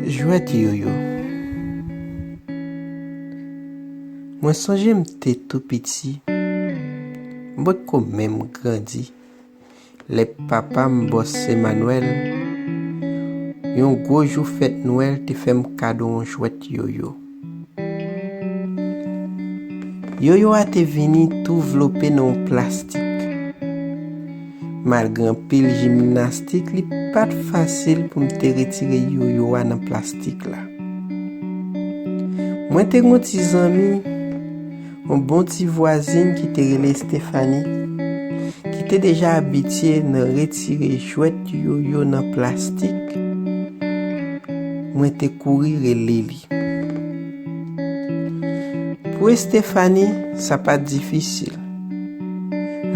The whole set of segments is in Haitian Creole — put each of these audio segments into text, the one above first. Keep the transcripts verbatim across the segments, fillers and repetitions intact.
Jwèt yoyo. Mwen sonje m te tou piti, m potko menm grandi. Lè papa m, bòs Emanwèl, yon gwo jou fèt Nwèl, te fè m kado yon jwèt yoyo. Yoyo a te vini tou vlope nan yon plastik. Malgre anpil jimnastik, li pa t fasil pou m te retire yoyo a nan plastik la. Mwen te gen yon ti zanmi, yon bon ti vwazin ki te rele Stephanie, ki te deja abitye nan retire jwèt yoyo nan plastik. Mwen te kouri rele li. Pou Estefani, sa pa t difisil.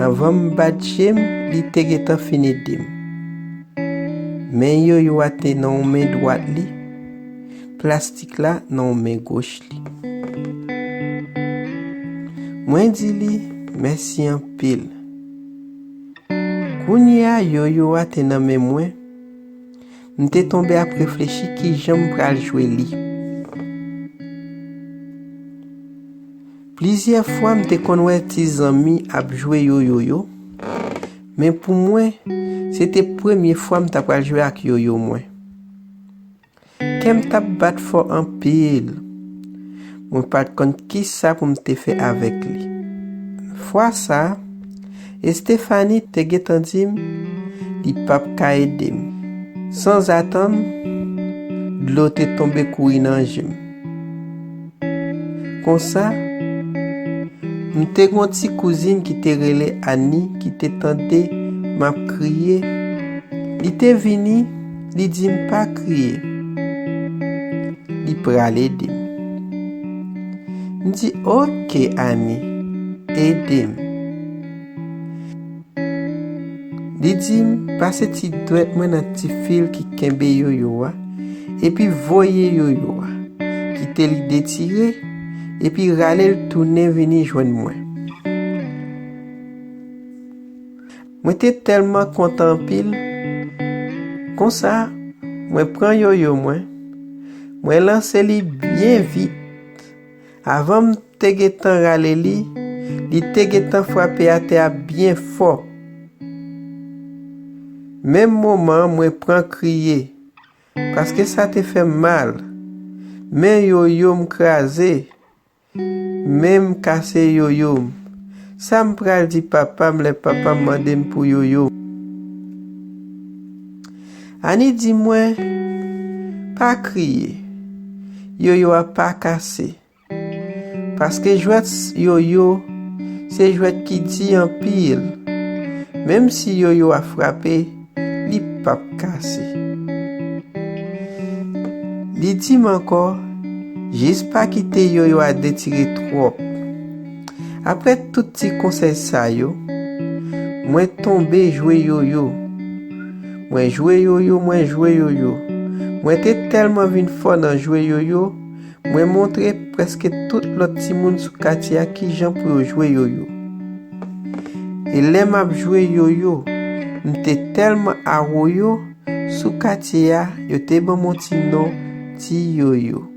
Anvan m bat je m, li te gentan fin ede m. Men yoyo a te nan yon men dwat li, plastik la nan yon men goch li. Mwen di li mèsi anpil. Kounye a yoyo a te nan men mwen, m te tonbe ap reflechi kijan m pral jwe li. Plizyè fwa m te konn wè ti zanmi ap jwe yoyo yo, men pou mwen, se te premye fwa m ta pral jwe ak yoyo mwen. Kè m t ap bat fò anpil. Mwen pa t konn kisa pou m te fè avèk li. Fwa sa a, Estefani te gentan di m li p ap ka ede m. Sanzatann, dlo te tonbe kouri nan je m. Konsa, m te gen yon ti kouzin ki te rele Ani ki te tande m ap kriye. Li te vini, li di m pa kriye. Li pral ede m. M di, "Oke, Ani, ede m." Li di m pase ti dwèt mwen nan ti fil ki kenbe yoyo a, epi voye yoyo a, kite li detire, epi rale l tounen vini jwenn mwen. Mwen te tèlman kontan anpil. Konsa, mwen pran yoyo mwen, mwen lanse li byen vit. Avan m te gentan rale li, li te gentan frape atè a byen fò. Menm moman an, mwen pran kriye, paske sa te fè m mal. Men yoyo m kraze, men m kase yoyo m. Sa m pral di papa m lè papa m mande m pou yoyo m? Ani di mwen, "Pa kriye, yoyo a pa kase." Paske jwèt yoyo, se jwèt ki di anpil. Menm si yoyo a frape, li p ap kase. Li di m ankò, "Jis pa kite yoyo a detire twòp." Apre tout ti konsèy sa yo, mwen tonbe jwe yoyo. Mwen jwe yoyo, mwen jwe yoyo. Mwen te tèlman vin fò nan jwe yoyo, mwen montre prèske tout lòt timoun sou katye a kijan pou yo jwe yoyo. E lè m ap jwe yoyo, m te tèlman awoyo, sou katye a, yo te ban m yon ti non, Ti Yoyo.